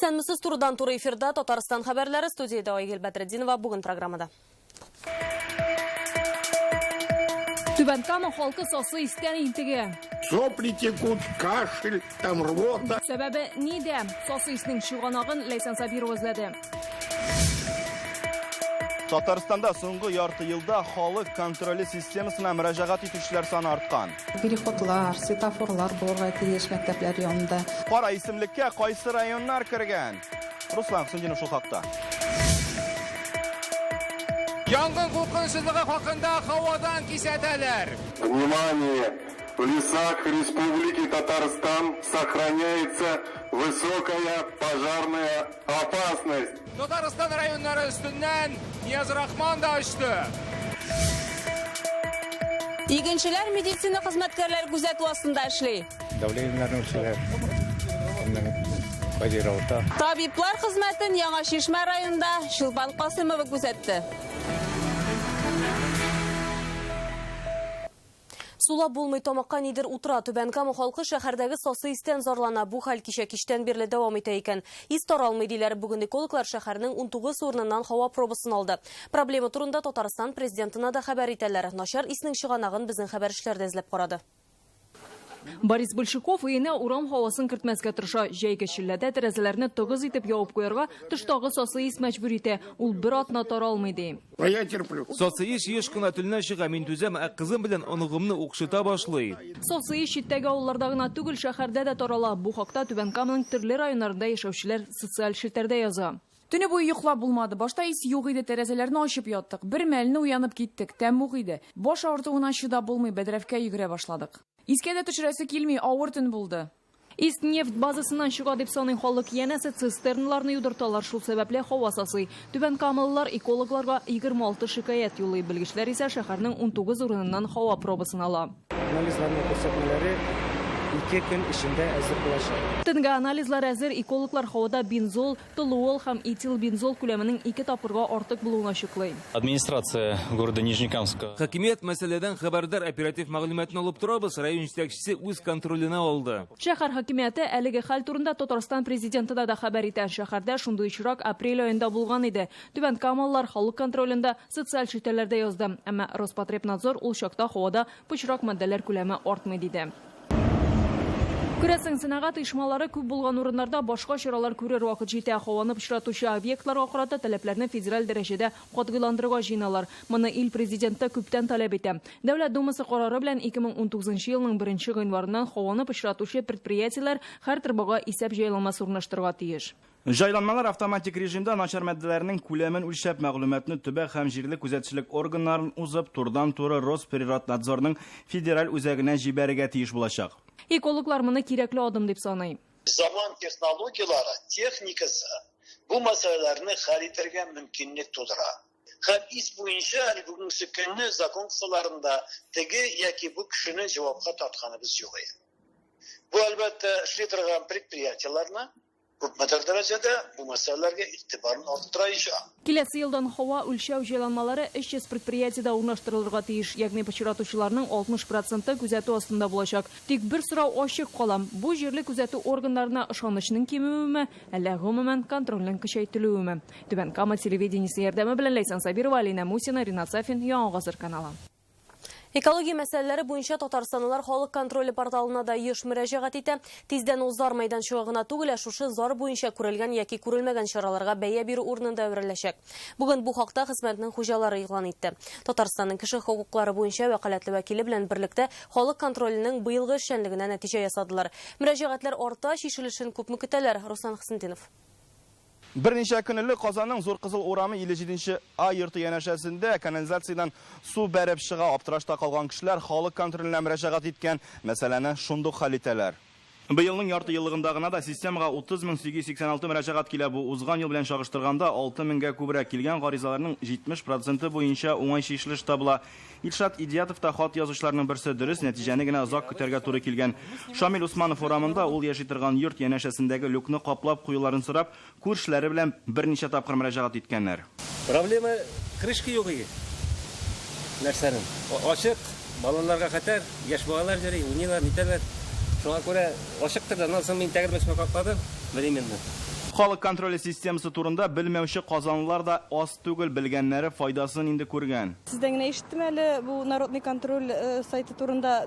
Исәнмесез, турыдан туры эфирда Татарстан хәбәрләре, студиядә Айгөл Бәдретдинова, бүген программада. Түбән Кама халкы сасы истән интегә. Сопли текут, кашель, там рвота. Сәбәбе нидә? Сасы иснең чыганагын Ләйсән Сабирова эзләде. Татарстанда соңгы ярты елда халык контроле системасына мөрәҗәгать итүчеләр саны арткан. Переходлар, светофорлар булырга тиеш мәктәпләр янында. Кара исемлеккә кайсы районнар кергән? Руслан Хөсендинов шул хакта. Янгын куркынычсызлыгы хакында һавадан кисәтәләр. Внимание! В лесах Республики Татарстан сохраняется высокая пожарная опасность. Татарстан районнары өстеннән Нияз Рахман да очты. Игенчеләр медицина хезмәткәрләре күзәтү астында эшли. Давлениеләрне үлчиләр. Кемнең кай җире авырта. Табиблар хезмәтен Яңа Чишмә районында Чулпан Касыймова күзәтте. Сулап булмый, тамакка нидер утыра. Түбән Кама халкы шәһәрдәге сасы истән зарлана. Бу хәл кичә кичтән бирле дәвам итә икән. Ис таралмый, диләр. Бүген экологлар шәһәрнең 19 урыныннан һава пробасын алды. Проблема турында Татарстан Президентына да хәбәр итәләр. Начар иснең чыганагын безнең хәбәрчеләр дә эзләп карады. Борис Большаков өенә урам һавасын кертмәскә тырыша. Җәйге челләдә тәрәзәләрне тыгыз итеп ябып куярга тыштагы сасы ис мәҗбүр итә. Ул бер атна таралмый, ди. А я терплю. Сасы ис еш кына төнлә чыга, мин түзәм, ә кызым белән оныгымны укшыта башлый. Сасы ис читтәге авылларда гына түгел, шәһәрдә дә тарала. Бу хакта Түбән Каманың төрле районнарында яшәүчеләр социаль челтәрдә яза. Төне буе йоклап булмады. Башта ис юк иде, тәрәзәләрне ачып яттык. Бер мәлне уянып киттек, тәмуг иде. Баш авыртуына чыдап булмый, бәдрәфкә йөгерә башладык. Искә дә төшерәсе килми, авыр төн булды. Ис нефть базасыннан чыга дип саный халык. Янәсе, цистерналарны юдырталар, шул сәбәпле һава сасый. Түбәнкамалылар экологларга 26 шикаять юллый. Белгечләр исә шәһәрнең 19 урыныннан һава пробасын ала. Анализларның күрсәтмәләре 2 көн эчендә әзер булачак. Төнгә анализлар әзер, экологлар һавада бензол, толуол һәм этилбензол күләменең 2 тапкырга артык булуын ачыклый. Администрация города Нижнекамска. Хакимият мәсьәләдән хәбәрдар, оператив мәгълүматны алып торабыз, район җитәкчесе үз контроленә алды. Шәһәр хакимияте әлеге хәл турында Татарстан Президентына да хәбәр итә. Шәһәрдә шундый очрак апрель аенда булган иде. Түбәнкамалылар халык контролендә социаль челтәрләрдә язды. Әмма Роспотребнадзор ул чакта һавада пычрак матдәләр күләме артмый диде. Күрәсең, сәнәгать оешмалары күп булган урыннарда башка чаралар күрер вакыт җитә. Һаваны пычратучы объектларга карата таләпләрне федераль дәрәҗәдә катгыйландырырга җыеналар. Моны ил Президенты күптән таләп итә. Дәүләт Думасы карары белән 2019 елның беренче гыйнварыннан һаваны пычратучы предприятиеләр һәр торбага исәп җайланмасы урнаштырырга тиеш. Җайланмалар автоматик режимда начар матдәләрнең күләмен үлчәп, мәгълүматны төбәк һәм җирле күзәтчелек органнарын узып, турыдан-туры Росприроднадзорның федераль үзәгенә җибәрергә тиеш булачак. Экологлар моны кирәкле адым дип саный. Заман технологияләре, техникасы бу мәсьәләләрне хәл итәргә мөмкинлек тудыра. Һәм ис буенча әле бүгенге көнне закон кысаларында теге яки бу кешене җавапка тартканыбыз юк. Бу, әлбәттә, эшли торган предприятиеләрне күпмедер дәрәҗәдә бу мәсьәләләргә игътибарын арттыраячак. Киләсе елдан һава үлчәү җайланмалары 300 предприятиедә урнаштырылырга тиеш, ягъни пычратучыларның 60 проценты күзәтү астында булачак. Тик бер сорау ачык кала, бу җирле күзәтү органнарына ышанычның кимүеме, әллә гомумән контрольнең көчәйтелүеме? Түбән Кама телевидениесе ярдәме белән Ләйсән Сабирова, Алинә Мусина, Ринат Сафин, Яңа Гасыр каналы. Экология мәсьәләләре буенча татарстанлылар халык контроле порталына да еш мөрәҗәгать итә. Тиздән ул зар мәйданчыгы гына түгел, ә шушы зар буенча күрелгән яки күрелмәгән чараларга бәя бирү урынында әвереләчәк. Бүген бу хакта хезмәтнең хуҗалары игълан итте. Татарстанның кеше хокуклары буенча вәкаләтле вәкиле белән берлектә халык контроленең быелгы эшчәнлегенә нәтиҗә ясадылар. Мөрәҗәгатьләр арта, чишелешен күпме көтәләр? Руслан Хөснетдинов. Берничә көн элек Казанның Зур Кызыл урамы 57 нче А йорты янәшәсендә канализациядән су бәреп чыга. Аптырашта калган кешеләр халык контроленә мөрәҗәгать иткән. Мәсьәләне шундук хәл итәләр. Быелның ярты еллыгында гына да системага 30 886 мөрәҗәгать килә. Бу узган ел белән чагыштырганда 6 меңгә күбрәк. Килгән гаризаларның 70 проценты буенча уңай чишелеш табыла. Илшат Идиятов та хат язучыларның берсе. Дөрес, нәтиҗәне генә озак көтәргә туры килгән. Шамил Усманов урамында ул яши торган йорт янәшәсендәге люкны каплап куюларын сорап, күршеләре белән берничә тапкыр мөрәҗәгать иткәннәр. Проблема крышка юк иде. Нәрсәнең? Ачык, балаларга хәтәр, яшь балалар йөри, уйныйлар, нитәләр. Шуңа күрә ачыктыр да, аннан соң мин тәгәрмәч белән капладым, временно. Халык контроле системасы турында белмәүче казанлылар да аз түгел, белгәннәре файдасын инде күргән. Сездән генә ишеттем әле бу Народный контроль сайты турында,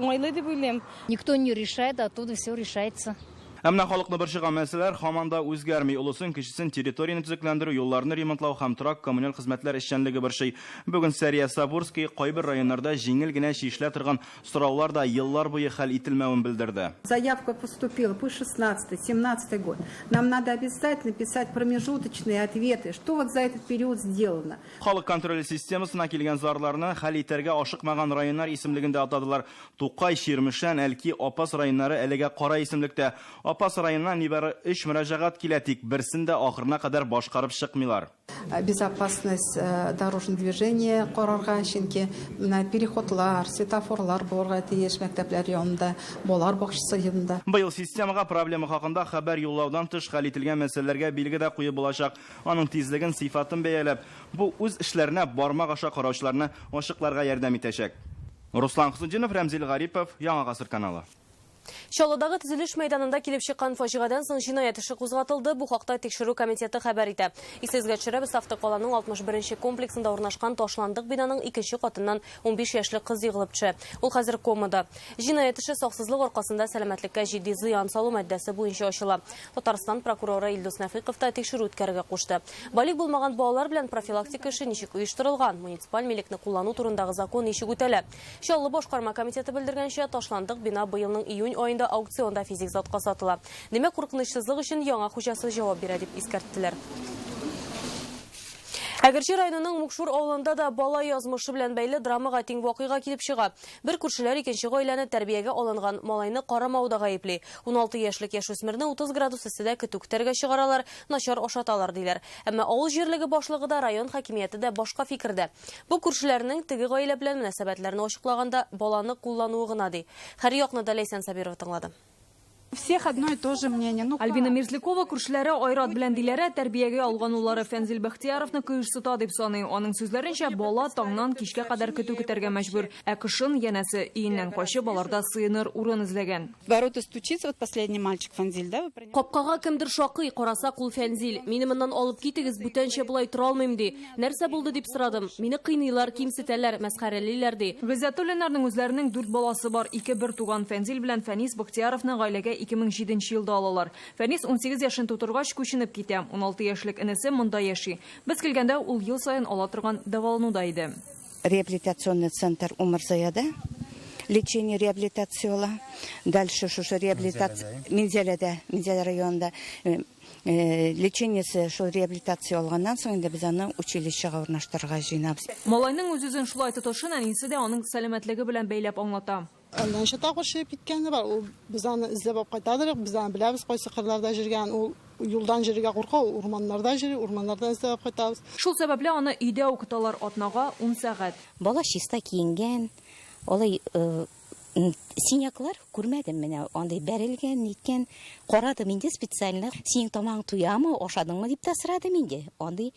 уңайлы дип уйлыйм. Никто не решает, оттуда все решается. Ә менә халыкны борчыган мәсьәләләр һаман да үзгәрми. Олысын, кечесен территорияне төзекләндерү, юлларны ремонтлау һәм торак-коммуналь хезмәтләр эшчәнлеге борчый. Бүген Сәрия Сабурский кайбер районнарда җиңел генә чишелә торган сораулар да еллар буе хәл ителмәвен белдерде. Заявка поступила по 16-17 год. Нам надо обязательно писать промежуточные ответы, что вот за этот период сделано. Халык контроле системасына килгән зарларны хәл итәргә ашыкмаган районнар исемлеген дә атадылар. Тукай, Чирмешән, Әлки, Апас районнары әлегә кара исемлектә. Апас районына нибары өч мөрәҗәгать килә, тик берсен дә ахырына кадәр башкарып чыкмыйлар. Безопасность дорожного движения карарга, чөнки менә переходлар, светофорлар булырга тиеш мәктәпләр янында, балалар бакчасы янында. Быел системага проблема хакында хәбәр юллаудан тыш, хәл ителгән мәсьәләләргә билге дә куеп булачак. Аның тизлеген, сыйфатын бәяләп, бу үз эшләренә бармак аша караучыларны ачыкларга ярдәм итәчәк. Руслан Хөснетдинов, Рәмзил Гарипов, Яңа гасыр каналы. Чаллыдагы төзелеш мәйданында килеп чыккан фаҗигадән соң җинаять эше кузгатылды. Бу хакта тикшерү комитеты хәбәр итә. Исегезгә төшерәбез, автокаланың 61 нче комплексында урнашкан ташландык бинаның икенче катыннан 15 яшьлек кыз егылып төшә. Ул хәзер комада. Җинаять эше саксызлык аркасында сәламәтлеккә җитди зыян салу маддәсе буенча ачыла. Татарстан прокуроры Илдус Нәфыйков та тикшерү үткәрергә кушты. Балигъ булмаган балалар белән профилактика эше ничек оештырылган? Муниципаль милекне куллану турындагы закон ничек үтәлә? Чаллы башкарма комитеты белдергәнчә, ташландык бина быелның июнь аенда аукционда физик затка сатыла. Димәк, куркынычсызлык өчен яңа хуҗасы җавап бирә, дип искәрттеләр. Әгерҗе районының Мукшур авылында да бала язмышы белән бәйле драмага тиң вакыйга килеп чыга. Бер күршеләр икенче гаиләне тәрбиягә алынган малайны карамауда гаепли. 16 яшьлек яшүсмерне 30 градус эсседә көтү көтәргә чыгаралар, начар ашаталар, диләр. Әмма авыл җирлеге башлыгы да, район хакимияте дә башка фикердә. Бу күршеләрнең теге гаилә белән мөнәсәбәтләрне ачыклаганда баланы куллануы гына, ди. Һәр якны да Ләйсән Сабирова тыңлады. У всех одно и то же мнение. Ну, Альбина Мерзлякова күршеләре Айрат белән Диләрә тәрбиягә алган уллары Фәнзил Бәхтияровны кыерсыта дип саный. Аның сүзләренчә, бала таңнан кичкә кадәр көтү көтәргә мәҗбүр. Ә кышын, янәсе, өеннән качып, аларда сыеныр урын эзләгән. Ворота стучится, вот последний мальчик Фанзиль, да? Капкага кемдер шакый, карасак, ул Фәнзил. Мине моннан алып китегез, бүтәнчә болай тора алмыйм, ди. Нәрсә булды дип сорадым. Мине кыйныйлар, кимсетәләр, мәсхәрәлиләр, ди. Гыйззәтуллиннарның үзләренең дүрт баласы бар. Ике бертуган Фәнзил белән Фәнис Бахтияровны гаиләгә 2007 нче елда алалар. Фәнис 18 яшен тутыргач, күченеп китә. 16 яшьлек энесе монда яши. Без килгәндә ул ел саен ала торган дәвалануда иде. Реабилитационный центр Умырзаяда лечение реабилитация ала. Дальше шушы реабилитация Минзәләдә, Минзәлә районында Лечениесе шул реабилитация алганнан соң инде без аны училищега урнаштырырга җыенабыз. Малайның үз-үзен шулай тотышын әнисе дә аның сәламәтлеге белән бәйләп аңлата. Әллә ничә тапкыр чыгып киткәне бар. Ул без аны эзләп алып кайтадыр, без аны беләбез кайсы кырларда җөргәнен. Ул юлдан җөрергә курка, ул урманнарда җөри, урманнардан эзләп алып кайтабыз. Шул сәбәпле аны өйдә укыталар, атнага ун сәгать. Бала чиста киенгән, алай Синяклар күрмәдем менә, андый бәрелгән, ниткән. Карадым инде специально. Синең тамагың туямы, ашадыңмы дип тә сорадым инде. Андый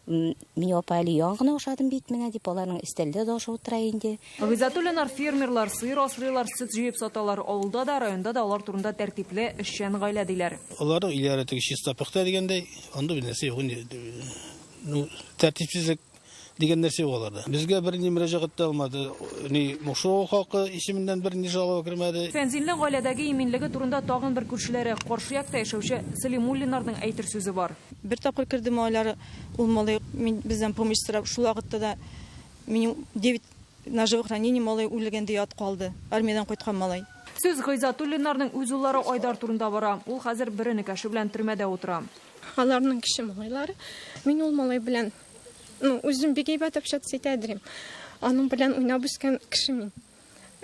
мин апа әле яңа гына ашадым бит менә дип, аларның өстәлдә дә ашап утыра инде. Гыйззәтуллиннар фермерлар, сыер асрыйлар, сөт җыеп саталар. Авылда да, районда да алар турында тәртипле, эшчән гаилә диләр. Аларның өйләре теге чиста пөхтә дигәндәй, анда бер нәрсә юк инде. Ну, тәртипсезлек дигән нәрсә юк аларда. Безгә бернинди мөрәҗәгать тә алмады. Ни Мукшуова халкы исеменнән бернинди жалоба кермәде. Фәнзилнең гаиләдәге иминлеге турында тагын бер күршеләре, каршы якта яшәүче Сәлимуллиннарның әйтер сүзе бар. Бер тапкыр керде малайлары, ул малай мин бездән помощь сорап, шул вакытта да минем 9 ножевых ранений малай үлгәндә ят калды, армиядән кайткан малай. Сүз Гыйззәтуллиннарның үз уллары Айдар турында бара. Ул хәзер бер энекәше белән төрмәдә утыра. Аларның кече малайлары. Мин ул малай белән, ну, үзем бик әйбәт общаться итә идем. Аның белән уйнап үскән кеше мин.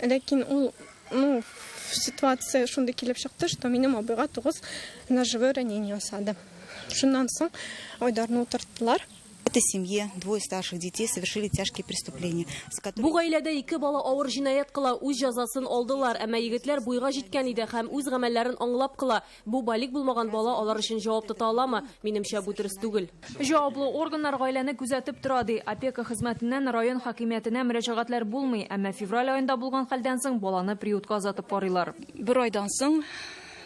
Ләкин ул, ну, ситуация шундый килеп чыкты, что минем абыйга 9 ножевой ранение ясады. Шуннан соң Айдарны утырттылар. В этой семье двое старших детей совершили тяжкие преступления, с которыми Бу гаиләдә ике бала авыр җинаять кыла, үз җәзасын алдылар. Әмма егетләр буйга җиткән иде һәм үз гамәлләрен аңлап кыла. Бу балигъ булмаган бала алар өчен җавап тота аламы? Минемчә, бу дөрес түгел. Җаваплы органнар гаиләне күзәтеп тора, ди. Опека хезмәтеннән район хакимиятенә мөрәҗәгатьләр булмый. Әмма февраль аенда булган хәлдән соң баланы приютка озатып карыйлар. Бер айдан соң,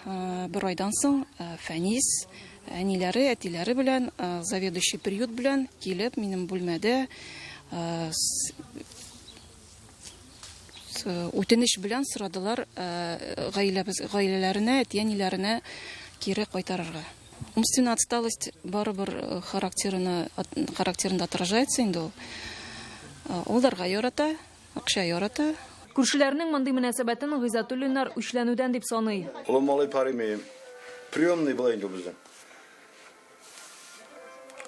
бер айдан соң Фәнис Әниләре, әтиләре белән, заведующий приют белән килеп, минем бүлмәдә үтенеч белән сорадылар гаиләбез, гаиләләренә, әти-әниләренә кире кайтарырга. Умственная отсталость барыбер характерына, характерында отражается инде ул. Алдарга ярата, акча ярата. Күршеләренең мондый мөнәсәбәтен Гыйззәтуллиннар үчләнүдән дип саный. Олы малай парый Приемный була инде безнең.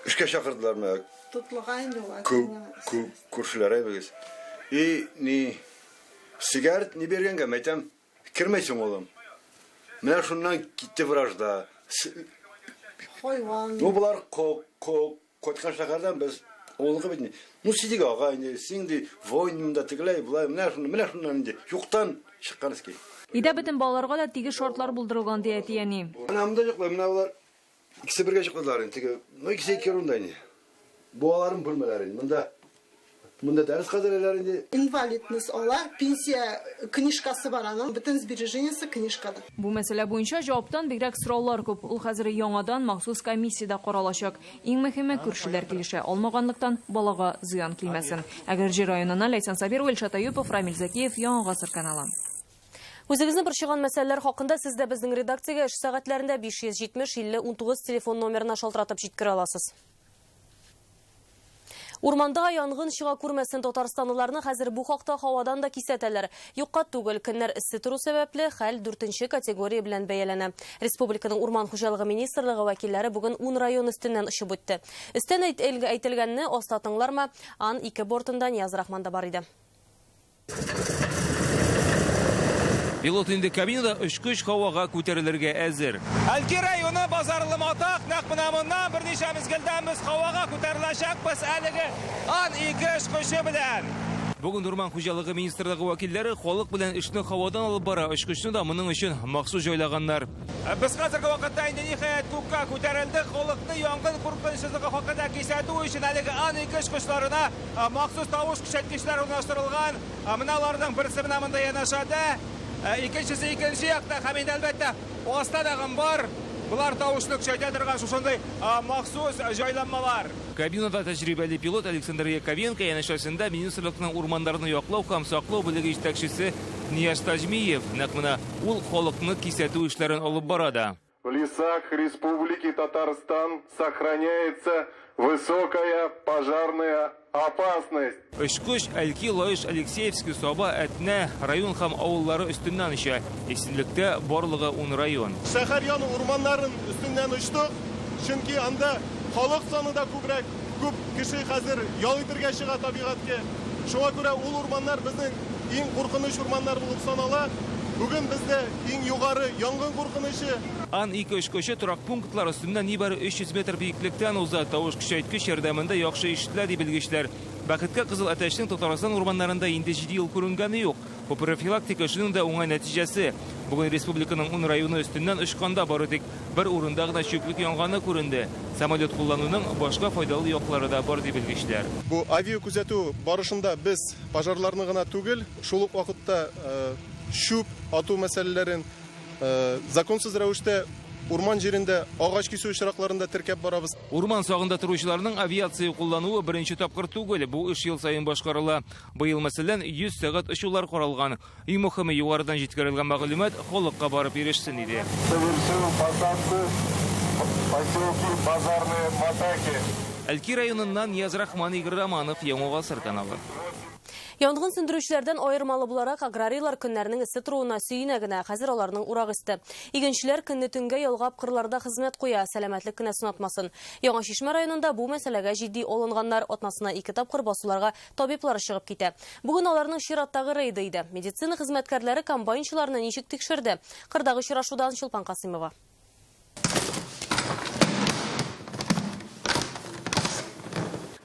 Эшкә чакырдылар менә. Тотлыга инде ул. Күршеләр әйбегез. И ни сигарет ни биргәнгә мәйтәм, кермәйсең улым. Менә шуннан китте вражда. Хайван. Ну болар кайткан шәһәрдән без авылныкы бит инде. Ну сидик ага инде, син ди воин монда тегеләй, болай, менә шуннан, менә шуннан инде. Юктан чыккан эскәй. Өйдә бөтен балаларга да тигез шартлар булдырылган, ди әти-әни. Менә монда йоклый, менә болар икесе бергә йокладылар инде. Теге, ну икесе ике урында инде. Бу аларның бүлмәләре инде. Монда монда дәрес хәзерлиләр инде. Инвалидность ала, пенсия книжкасы бар аның, бөтен сбережениесе книжкада. Бу мәсьәлә буенча җаваптан бигрәк сораулар күп. Ул хәзер яңадан махсус комиссиядә каралачак. Иң мөһиме, күршеләр килешә алмаганлыктан, балага зыян килмәсен. Әгерҗе районыннан Ләйсән Сабирова, Илшат Әюпов, Рамил Зәкиев, Яңа Гасыр каналы. Үзегезне борчыган мәсьәләләр хакында сез дә безнең редакциягә эш сәгатьләрендә 570 50 19 телефон номерына шалтыратып җиткерә аласыз. Урманда янгын чыга күрмәсен татарстанлыларны хәзер бу хакта һавадан да кисәтәләр. Юкка түгел, көннәр эссе тору сәбәпле, хәл дүртенче категория белән бәяләнә. Республиканың Урман хуҗалыгы министрлыгы вәкилләре бүген 10 район өстеннән очып үтте. Өстән әйтелгәнне аста тыңлармы? Ан-2 бортында Нияз Рахман да бар иде. Пилот инде кабинада, очкыч һавага күтәрелергә әзер. Әлки районы Базарлы Матак, нәкъ менә моннан берничә мизгелдән без һавага күтәреләчәкбез әлеге Ан-2 очкычы белән. Бүген Урман хуҗалыгы министрлыгы вәкилләре халык белән эшне һавадан алып бара. Очкычны да моның өчен махсус җайлаганнар. Без хәзерге вакытта инде ниһаять күккә күтәрелдек. Халыкны янгын куркынычсызлыгы хакында кисәтү өчен әлеге Ан-2 очкычларына махсус тавыш көчәйткечләр урнаштырылган. Менә аларның берсе менә монда янәшәдә, икенчесе икенче якта һәм инде әлбәттә аста тагын бар. Болар тавышны көчәйтә торган шушындый махсус җайланмалар. Кабинада тәҗрибәле пилот Александр Яковенко, янәшәсендә министрлыкның урманнарны яклау һәм саклау бүлеге җитәкчесе Нияз Таҗмиев. Нәкъ менә ул халыкны кисәтү эшләрен алып бара да. В лесах Республики Татарстан сохраняется высокая пожарная опасность. Очкыч Әлки, Лаеш, Алексеевский, Саба, Әтнә район һәм авыллары өстеннән оча. Исемлектә барлыгы 10 район. Шәһәр яны урманнарын өстеннән очтык, чөнки анда халык саны да күбрәк, күп кеше хәзер ял итергә чыга табигатькә. Шуңа күрә ул урманнар безнең иң куркыныч урманнар булып санала. Бүген бездә иң югары янгын куркынычы. Ан-2 очкычы торак пунктлар өстеннән нибары 300 метр биеклектән уза. Тавыш көчәйткеч ярдәмендә яхшы ишетелә, ди белгечләр. Бәхеткә, кызыл әтәчнең Татарстан урманнарында инде 7 ел күренгәне юк. Бу профилактика эшенең дә уңай нәтиҗәсе. Бүген республиканың 10 районы өстеннән очканда бары тик бер урында гына чүплек янганы күренде. Самолет куллануның башка файдалы яклары да бар, ди белгечләр. Бу авиакүзәтү барышында без пожарларны гына түгел, шул ук вакытта чүп ату мәсьәләләрен, законсыз рәвештә урман җирендә агач кисү очракларын да теркәп барабыз. Урман сагында торучыларның авиация куллануы беренче тапкыр түгел. Бу эш ел саен башкарыла. Быел, мәсәлән, 100 сәгать очулар каралган. Иң мөһиме, югарыдан җиткерелгән мәгълүмат халыкка барып ирешсен иде. Совершил посадку в поселке Базарные Матаки. Әлки районыннан Нияз Рахман, Игорь Романов, Яңа Гасыр каналы. Янгын сүндерүчеләрдән аермалы буларак, аграрийлар көннәрнең эссе торуына сөенә генә. Хәзер аларның урак өсте. Игенчеләр көнне төнгә ялгап кырларда хезмәт куя, сәламәтлек кенә сынатмасын. Яңа Чишмә районында бу мәсьәләгә җитди алынганнар. Атнасына 2 тапкыр басуларга табиблар чыгып китә. Бүген аларның чираттагы рейды иде. Медицина хезмәткәрләре комбайнчыларны ничек тикшерде? Кырдагы очрашудан Чулпан Касыймова.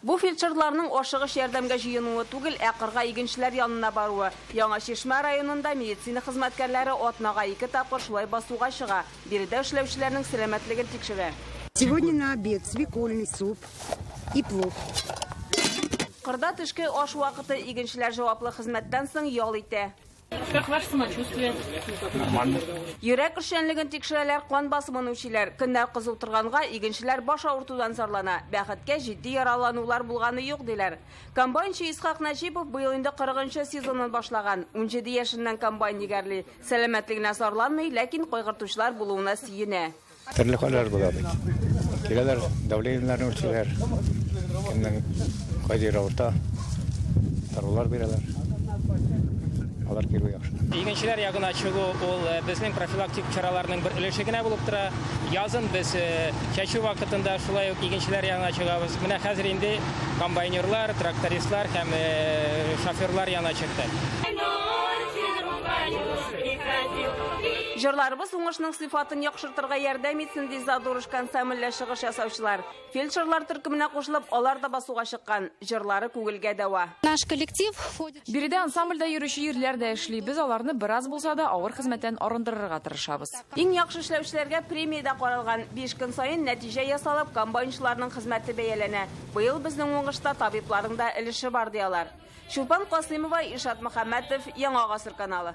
Бу фельдшерларның ашыгыч ярдәмгә җыенуы түгел, ә кырга игенчеләр янына баруы. Яңа Чишмә районында медицина хезмәткәрләре атнага 2 тапкыр шулай басуга чыга. Биредә эшләүчеләрнең сәламәтлеген тикшерә. Сегодня на обед свекольный суп и плов. Кырда төшке аш вакыты, игенчеләр җаваплы хезмәттән соң ял итә. Как ваше самочувствие? Нормально. Йөрәк эшчәнлеген тикшерәләр, кан басымын үлчиләр. Көннәр кызу торганга, игенчеләр баш авыртудан зарлана. Бәхеткә, җитди яраланулар булганы юк, диләр. Комбайнчы Исхак Нәҗипов быел инде 40 нчы сезонын башлаган. 17 яшеннән комбайн егәрли. Сәламәтлегенә зарланмый, ләкин кайгыртучылар булуына сөенә. Төрле хәлләр була бит. Киләләр, давлениеләрне үлчиләр. Кемнең кай җире авырта, дарулар бирәләр. Алар килү яхшы. Игенчеләр ягына чыгу ул э, безнең профилактик чараларның бер өлеше генә булып тора. Язын без э, чәчү вакытында шулай ук игенчеләр янына чыгабыз. Менә хәзер инде комбайнерлар, трактористлар һәм э, шоферлар янына чыкты. Җырларыбыз уңышның сыйфатын яхшыртырга ярдәм итсен, ди Задорожка ансамбльлә чыгыш ясаучылар. Фельдшерлар төркеменә кушылып, алар да басуга чыккан. Җырлары күңелгә дәва. Наш коллектив входит. Биредә ансамбльдә йөрүче ирләр дә эшли. Без аларны бераз булса да авыр хезмәттән арындырырга тырышабыз. Иң яхшы эшләүчеләргә премия дә каралган. Биш көн саен нәтиҗә ясалып, комбайнчыларның хезмәте бәяләнә. Быел безнең уңышта табибларның да өлеше бар, ди алар. Чулпан Касыймова, Илшат Мөхәммәтов, Яңа гасыр каналы.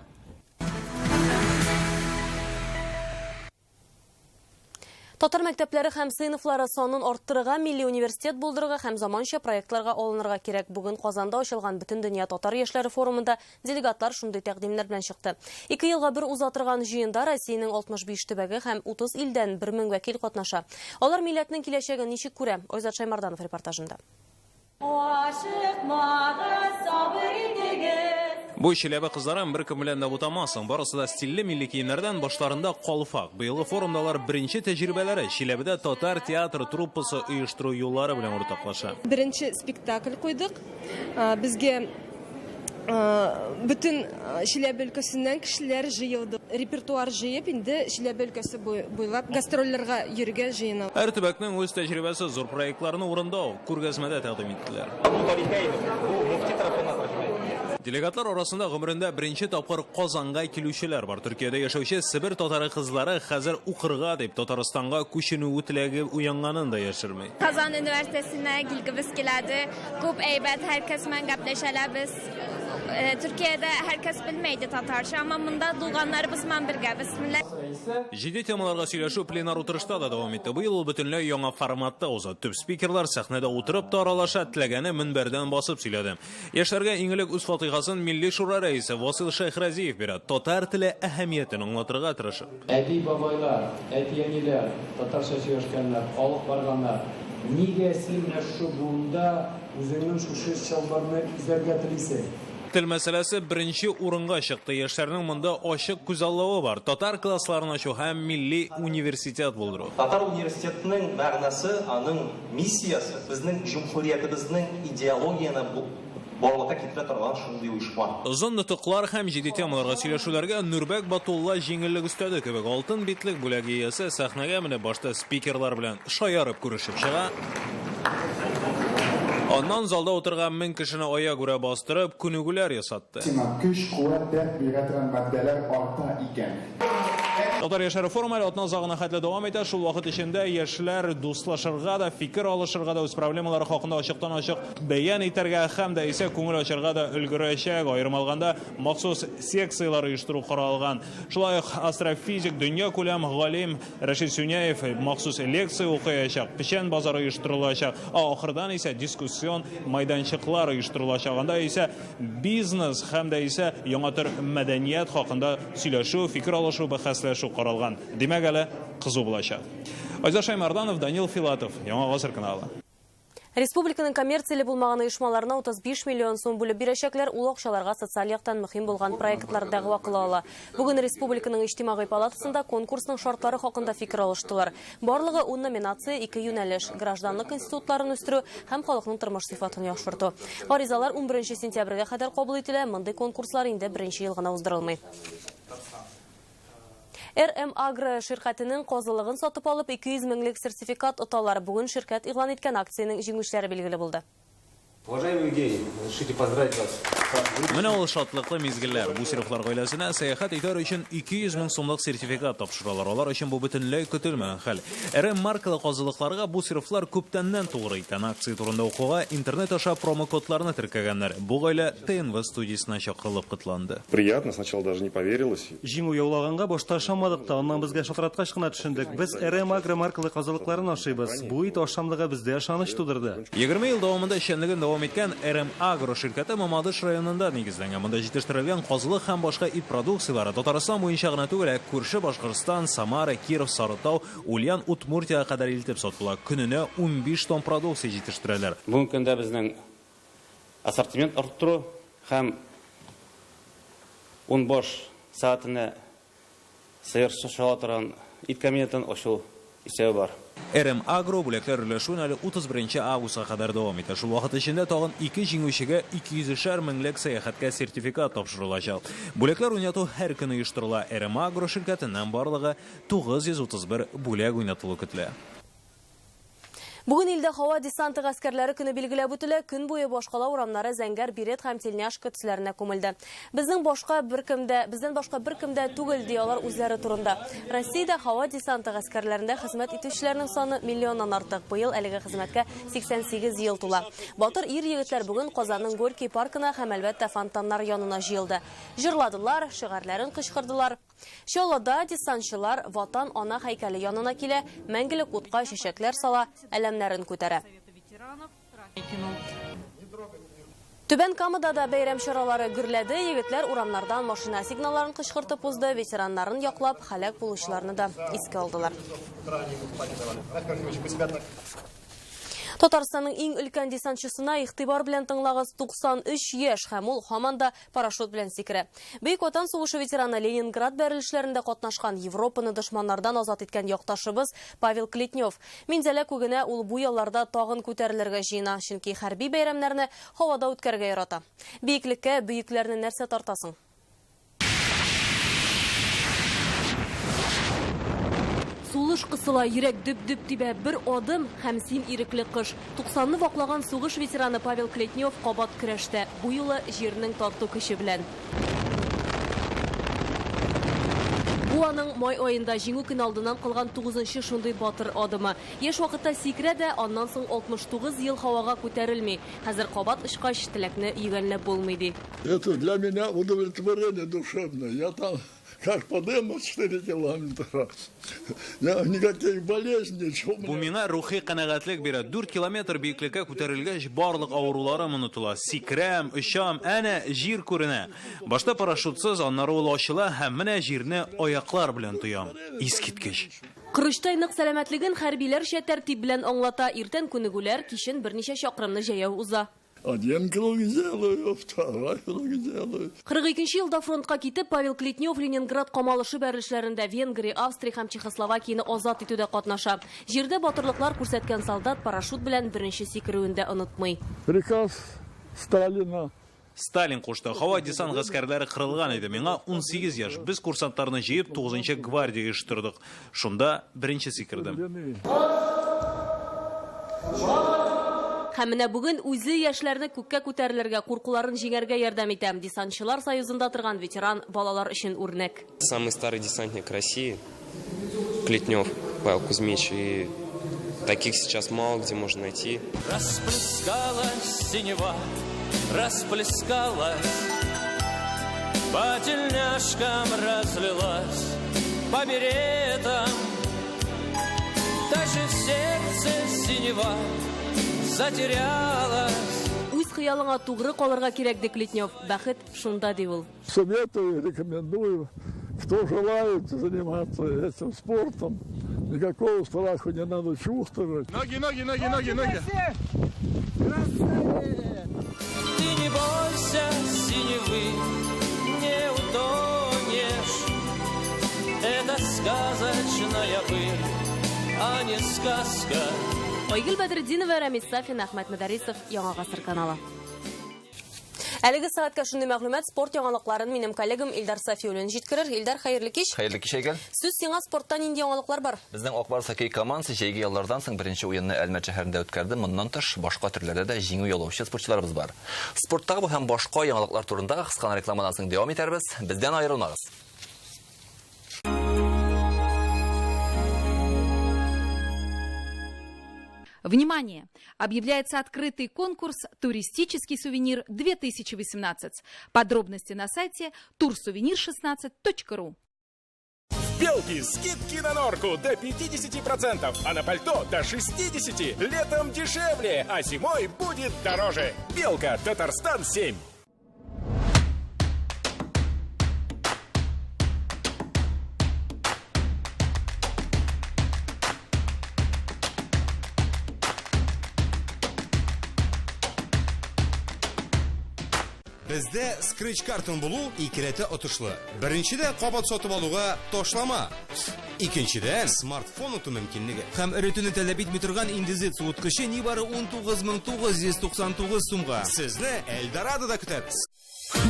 Татар мәктәпләре һәм сыйныфлары санын арттырырга, милли университет булдырырга һәм заманча проектларга алынырга кирәк. Бүген Казанда ачылган Бөтендөнья татар яшьләре форумында делегатлар шундый тәкъдимнәр белән чыкты. Ике елга бер уза торган җыенда Россиянең 65 төбәге һәм 30 илдән 1000 вәкил катнаша. Алар милләтнең киләчәген ничек күрә? Айзат Шаймарданов репортажында. Ашыкмагыз, сабыр итегез. Бу Чиләбе кызларын беркем белән дә бутамасың. Барысы да стильле милли киемнәрдән, башларында калфак. Быелгы форумда алар беренче тәҗрибәләре Чиләбедә татар театры труппасы оештыру юллары белән уртаклаша. Беренче спектакль куйдык. Безгә бөтен Чиләбе өлкәсеннән кешеләр җыелды. Репертуар җыеп, инде Чиләбе өлкәсе буйлап гастрольләргә йөрергә җыенабыз. Һәр төбәкнең үз тәҗрибәсе, зур проектларны урында ук, күргәзмәдә тәкъдим иттеләр. Бу тарихи әйбер. Бу мөфти тарафыннан тәрҗемә ителгән. Делегатлар арасында гомерендә беренче тапкыр Казанга килүчеләр бар. Төркиядә яшәүче Себер татары кызлары хәзер укырга дип Татарстанга күченү теләге уянганын да яшерми. Казан университетына килгебез киләде. Күп әйбәт, һәркәс белән гәпләшәләбез. Э, Төркиядә һәркәс белмәйде татарча, әмма монда туганнарыбыз белән бергә. Бисмилла. Җитди темаларга сөйләшү пленар утырышта да дәвам итте. Быел ул бөтенләй яңа форматта уза. Төп спикерлар сәхнәдә утырып та аралаша, теләгәне мөнбәрдән басып сөйләде. Яшьләргә иң элек үз фатыйхасын Милли Шура рәисе Васил Шәйхразиев бирә. Татар теле әһәмиятен аңлатырга тырышып. Әби-бабайлар, әти-әниләр татарча сөйләшкәннәр, алып барганнар. Нигә син менә шушы буында үзеңнең шушы чылбырны өзәргә телисең? Тел мәсьәләсе беренче урынга чыкты. Яшьләрнең монда ачык күзаллавы бар. Татар классларын ачу һәм милли университет булдыру. Татар университетының мәгънәсе, аның миссиясе, безнең җөмһүриятебезнең идеологияне Барлыкка китерә торган шундый оешма. Озын нотыклар һәм җитди темаларга сөйләшүләргә Нурбәк Батулла җиңеллек өстәде кебек. Алтын битлек бүләге иясе сәхнәгә менеп башта спикерлар белән шаярып күрешеп чыга. Аннан залда утырган 1000 кешене аягүрә бастырып, күнегүләр ясатты. Сиңа көч, куәт, дәрт бирә торган матдәләр арта икән. Татар яшьләре форумы әле атна азагына хәтле дәвам итә. Шул вакыт эчендә яшьләр дуслашырга да, фикер алышырга да, үз проблемалары хакында ачыктан-ачык бәян итәргә һәм дә исә күңел ачарга да өлгерәчәк. Аерым алганда, махсус секцияләр оештыру каралган. Шулай ук астрофизик, дөньякүләм галим Рәшит Сюняев махсус лекция укыячак, печән базары оештырылачак, ә ахырдан исә дискуссион майданчыклар оештырылачак. Анда исә Бизнес һәм дә исә яңа төр мәдәният хакында сөйләшү, фикер алышу, бәхәсләшү каралган. Димәк, әле кызу булачак. Айза Шаймарданов, Данил Филатов, Яңа гасыр каналы. Республиканың коммерцияле булмаган оешмаларына 35 миллион сум бүлеп бирәчәкләр, ул акчаларга социаль яктан мөһим булган проектлар дәгъва кыла ала. Бүген республиканың Иҗтимагый палатасында конкурсның шартлары хакында фикер алыштылар. Барлыгы ун номинация, ике юнәлеш, гражданлык институтларын үстерү һәм халыкның тормыш сыйфатын яхшырту. Гаризалар 11 сентябрьгә кадәр кабул ителә, мондый конкурслар инде беренче ел гына уздырылмый. RM Агро ширкәтенең казылыгын сатып алып, 200 меңлек сертификат оталар. Бүген ширкәт игълан иткән акциянең җиңүчеләре билгеле булды. день. Разрешите поздравить вас. Менә ул шатлыклы мизгелләр. Бусировлар гаиләсенә сәяхәт итәр өчен 200 мең сумлык сертификат тапшыралар. Алар өчен бу бөтенләй көтелмәгән хәл. Эре маркалы казылыкларга Бусировлар күптәннән тугры икән. Акция турында укуга интернет аша промокодларны теркәгәннәр. Бу гаилә ТНВ студиясенә чакырылып котланды. Приятно, сначала даже не поверилось. Җиңү яулаганга башта ышанмадык та, аннан безгә шалтыраткач кына төшендек. Без РМ Агро маркалы казылыкларын ашыйбыз. Бу ит ашамлыгы бездә ышаныч тудырды. 20 ел дәвамында эшчәнлеген дәвам иткән РМ Агро ширкәте Мамадыш районында нигезләнгән. Монда җитештерелгән казылык һәм башка ит продукцияләре Татарстан буенча гына түгел, ә күрше Башкортстан, Самара, Киров, Сарытау, Ульян, Удмуртиягә кадәр илтеп сатыла. Көненә 15 тонн продукция җитештерәләр. Бүгенге көндә безнең ассортимент арттыру һәм ун баш сәгатенә сыер чала торган ит комбинатын ачу исәбе бар. РМ Агро бүләкләр өләшүен әле 31 августка кадәр дәвам итә. Шул вакыт эчендә тагын ике җиңүчегә 200 меңлек сәяхәткә сертификат тапшырылачак. Бүләкләр уйнату һәр көн оештырыла. РМ Агро ширкәтеннән барлыгы 931 бүләк уйнатылу көтелә. Бүген илдә һава десанты гаскәрләре көне билгеләп үтелә. Көн буе башкала урамнары зәңгәр берет һәм тельняшка төсләренә күмелде. Безнең башка беркем дә, бездән башка беркем дә түгел, ди алар үзләре турында. Россиядә һава десанты гаскәрләрендә хезмәт итүчеләрнең саны миллионнан артык. Быел әлеге хезмәткә 88 ел тула. Батыр ир-егетләр бүген Казанның Горький паркына һәм, әлбәттә, фонтаннар янына җыелды. Җырладылар, шигарьләрен кычкырдылар. Чаллыда десантчылар Ватан ана һәйкәле янына килә, мәңгелек утка чәчәкләр сала, әләмнәрен күтәрә. Түбән Камада да бәйрәм чаралары гөрләде. Егетләр урамнардан машина сигналларын кычкыртып узды, ветераннарын яклап, һәлак булучыларны да искә алдылар. Татарстанның иң өлкән десантчысына игътибар белән тыңлагыз, 93 яшь һәм ул һаман да парашют белән сикерә. Бөек Ватан сугышы ветераны, Ленинград бәрелешләрендә катнашкан, Европаны дошманнардан азат иткән якташыбыз Павел Клетнев. Минзәлә күгенә ул бу ялларда тагын күтәрелергә җыена, чөнки хәрби бәйрәмнәрне һавада үткәрергә ярата. Биеклеккә бөекләрне нәрсә тартасың? Сулыш кысыла, йөрәк дөп-дөп тибә, бер адым һәм син ирекле кош. Туксанны ваклаган сугыш ветераны Павел Клетнев кабат көрәштә. Бу юлы җирнең тарту көче белән. Бу аның май аенда Җиңү көне алдыннан кылган тугызынчы шундый батыр адымы. Яшь вакытта сикерә дә, аннан соң 69 ел һавага күтәрелми. Хәзер кабат очкач, теләкне йөгәнләп булмый, ди. Это для меня удовлетворение душевное. Я там как подыму 4 километра. Я никаких болезней, ничего. Бу миңа рухи канәгатьлек бирә. 4 километр биеклеккә күтәрелгәч, барлык авыруларым онытыла. Сикерәм, очам, әнә җир күренә. Башта парашютсыз, аннары ул ачыла һәм менә җирне аяклар белән тоям. Искиткеч. Корычтай нык сәламәтлеген хәрбиләрчә тәртип белән аңлата. Иртән күнегүләр, кичен берничә чакрымны җәяү уза. Один круг делаю, второй круг делаю. Кырык икенче елда фронтка китеп, Павел Клетнев Ленинград камалышы бәрелешләрендә Венгрия, Австрия һәм Чехословакияне азат итүдә катнаша. Җирдә батырлыклар күрсәткән солдат парашют белән беренче сикерүен дә онытмый. Приказ Сталина. Сталин кушты. Һава десант гаскәрләре кырылган иде. Миңа унсигез яшь. Без курсантларны җыеп, тугызынчы гвардия оештырдык. Шунда беренче сикердем. Һәм менә бүген үзе яшьләрне күккә күтәрелергә, куркуларын җиңәргә ярдәм итә. Десантчылар союзында торган ветеран балалар өчен үрнәк. Самый старый десантник России Клетнев Павел Кузьмич. И таких сейчас мало где можно найти. Расплескалась синева, расплескалась, по тельняшкам разлилась, по беретам. Даже в сердце синева затерялась. Үз хыялыңа тугры калырга кирәк, ди Клетнев. Бәхет шунда, ди ул. Советую, рекомендую, кто желает заниматься этим спортом, никакого страха не надо чувствовать. Ноги, ноги, ноги, ноги, ноги. Ты не бойся синевы, не утонешь. Это сказочная быль, а не сказка. Айгөл Бәдретдинова, Рамис Сафин, Әхмәт Мөдәррисов, Яңа Гасыр каналы. Әлеге сәгатькә шундый мәгълүмат спорт яңалыкларын минем коллегам Илдар Сафиуллин җиткерер. Илдар, хәерле кич. Хәерле кич, Айгөл. Сүз сиңа спортта нинди яңалыклар бар? Безнең Ак Барс хоккей командасы җәйге яллардан соң беренче уенны Әлмәт шәһәрендә үткәрде. Моннан тыш, башка төрләрдә дә җиңү яулаучы спортчыларыбыз бар. Спорттагы бу һәм башка яңалыклар турында кыска гына рекламадан соң дәвам итәрбез. Бездән аерылмагыз. Внимание! Объявляется открытый конкурс «Туристический сувенир 2018». Подробности на сайте турсувенир16.ру. В Белке скидки на норку до 50%, а на пальто до 60%. Летом дешевле, а зимой будет дороже. Белка, Татарстан 7. Бездә скретч картаң булу икеләтә отышлы. Беренчедә кабат сатып алуга ташлама. Икенчедән смартфон оту мөмкинлеге. Һәм эретүне таләп итми торган индезит суыткычы нибары 19999 сумга. Сезне Эльдорадода көтәбез.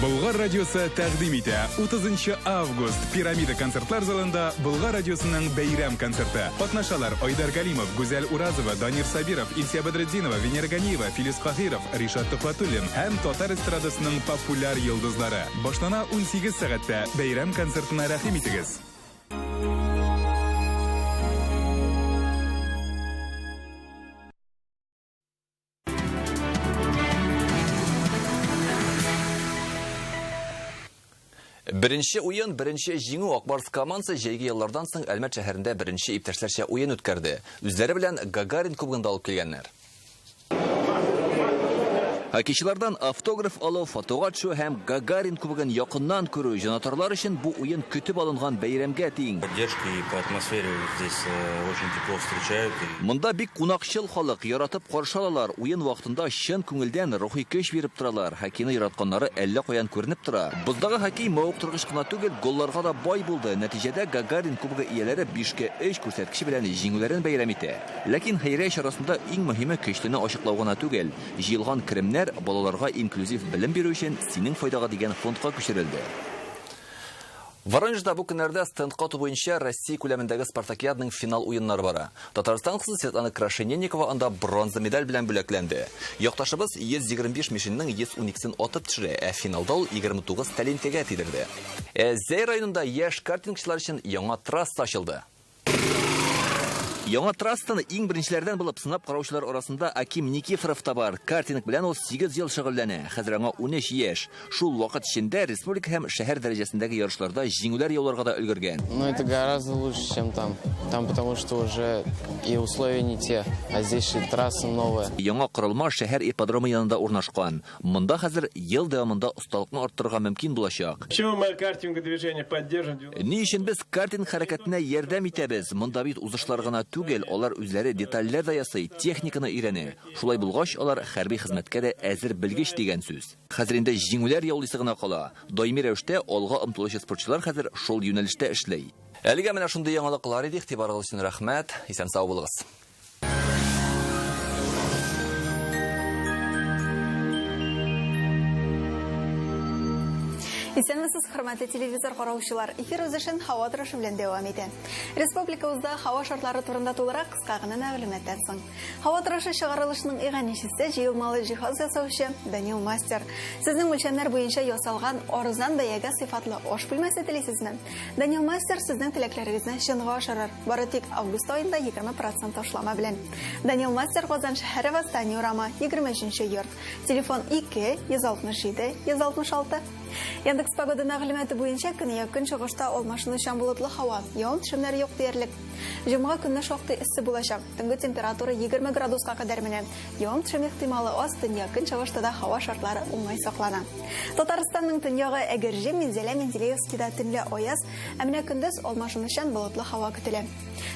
Болгар радиосы тәкъдим итә. 30 август Пирамида концертлар залында Болгар радиосының бәйрәм концерты. Катнашалар Айдар Галимов, Гүзәл Уразова, Данир Сабиров, Илсия Бәдретдинова, Венера Ганиева, Филүс Каһиров, Ришат Төхвәтуллин һәм татар эстрадасының популяр йолдызлары. Башлана 18 сәгатьтә. Бәйрәм концертына рәхим итегез. Беренче уен, беренче җиңү Ак Барс командасы җәйге яллардан соң Әлмәт шәһәрендә беренче иптәшләрчә уен үткәрде. Үзләре белән Гагарин кубогын да алып килгәннәр. Хоккейчылардан автограф алу, фотога төшү һәм Гагарин кубогын якыннан күрү җанатарлар өчен бу уен көтеп алынган бәйрәмгә тиң. Поддержки и по атмосфере здесь э, очень тепло встречают. Монда бик кунакчыл халык, яратып каршы алалар. Уен вакытында чын күңелдән рухи көч биреп торалар. Хоккейны яратканнары әллә каян күренеп тора. Боздагы хоккей мавыктыргыч кына түгел, голларга да бай булды. Нәтиҗәдә Гагарин кубогы ияләре 5-кә 3 күрсәткече белән җиңүләрен бәйрәм итә. Ләкин хәйрия чарасында иң мөһиме көчлене ачыклау гына түгел. Җыелган керемнәр балаларга инклюзив белем бирү өчен Синең файдага дигән фондка күчерелде. Воронежда бу көннәрдә стендка ату буенча Россия күләмендәге спартакиаданың финал уеннары бара. Татарстан кызы Светлана Крашенинникова анда бронза медаль белән бүләкләнде. Якташыбыз 125 мишеньнең 112-сен атып төшерә, ә финалда ул 29 тәлинкәгә тидерде. Ә Зәй районында яшь картингчылар өчен яңа трасса ачылды. Яңа трассаны иң беренчеләрдән булып сынап караучылар арасында Аким Никифоров та бар. Картинг белән ул 8 ел шөгыльләнә. Хәзер аңа 13 яшь. Шул вакыт эчендә республика һәм шәһәр дәрәҗәсендәге ярышларда җиңүләр яуларга да өлгергән. Ну, это гораздо лучше, чем там. Там потому что уже и условия не те, а здесь и трасса новая. Яңа корылма шәһәр ипподромы янында урнашкан. Монда хәзер ел дәвамында осталыкны арттырырга мөмкин булачак. Почему мы картинг движение поддерживаем? Ни өчен без картинг хәрәкәтенә ярдәм итәбез? Монда бит узышлар гына түгел, алар үзләре детальләр дә ясый, техниканы өйрәнә. Шулай булгач, алар хәрби хезмәткә дә әзер белгеч дигән сүз. Хәзер инде җиңүләр яулыйсы гына кала. Даими рәвештә алга омтылучы спортчылар хәзер шул юнәлештә эшли. Әлегә менә шундый яңалыклар иде. Игътибарыгыз өчен рәхмәт. Исән-сау булыгыз. Исәнмесез, хөрмәтле телевизор караучылар. Эфир үз эшен һава торышы белән дәвам итә. Республикабызда һава шартлары турында тулырак кыска гына мәгълүматтан соң. Һава торышы чыгарылышының иганәчесе җыелмалы җиһаз ясаучы Данил Мастер. Сезнең үлчәмнәр буенча ясалган арзан бәягә сыйфатлы аш бүлмәсе телисезме? Данил Мастер сезнең теләкләрегезне чынга ашырыр. Бары тик август аенда 20% ташлама белән. Данил Мастер Казан шәһәре Восстание урамы, 23 йорт. Телефон 2 167 166. Яндекс Погода мәгълүматы буенча көньяк көнчыгышта алмашынучан болытлы һава, явым-төшемнәр юк диярлек. Җомга көнне шактый эссе булачак. Төнге температура 20 градуска кадәр менә. Явым-төшем ихтималы аз, төньяк көнчыгышта да һава шартлары уңай саклана. Татарстанның төньягы Әгерҗе, Минзәлә, Менделеевскида төнлә аяз, ә менә көндез алмашынучан болытлы һава көтелә.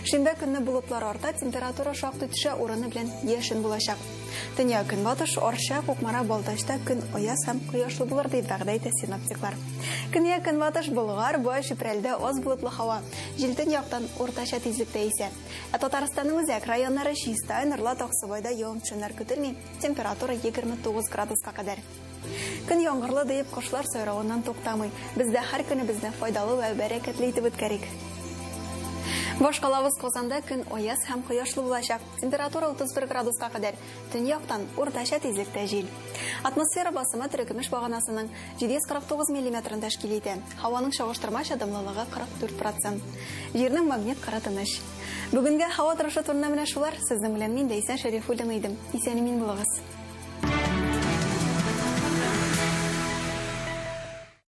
Шимбә көнне болытлар арта, температура шактый төшә, урыны белән яшен булачак. Төньяк көнбатыш, Арча, Кукмара, Балтачта көн аяз һәм кояшлы булыр дип вәгъдә итә синоптиклар. Көньяк көнбатыш Болгар, Буа, Чүпрәлдә аз болытлы һава. Җил төньяктан уртача тизлектә исә. Ә Татарстанның үзәк районнары Чистай, Нурлат, Аксубайда явым-төшемнәр көтелми, температура 29 градуска кадәр. Көн яңгырлы диеп кошлар сайравыннан туктамый. Без дә һәр көнебезне файдалы вә бәрәкәтле итеп үткәрик. Башкалабыз Казанда көн аяз һәм кояшлы булачак. Температура 31 градуска кадәр. Төньяктан уртача тизлектә җил. Атмосфера басымы терекөмеш баганасының 749 миллиметрын тәшкил итә. Һаваның чагыштырмача дымлылыгы 44 процент. Җирнең магнит кыры тыныч. Бүгенгә һава торышы турында менә шулар. Сезнең белән мин Ләйсән Шәрифуллина идем. Исән-имин булыгыз.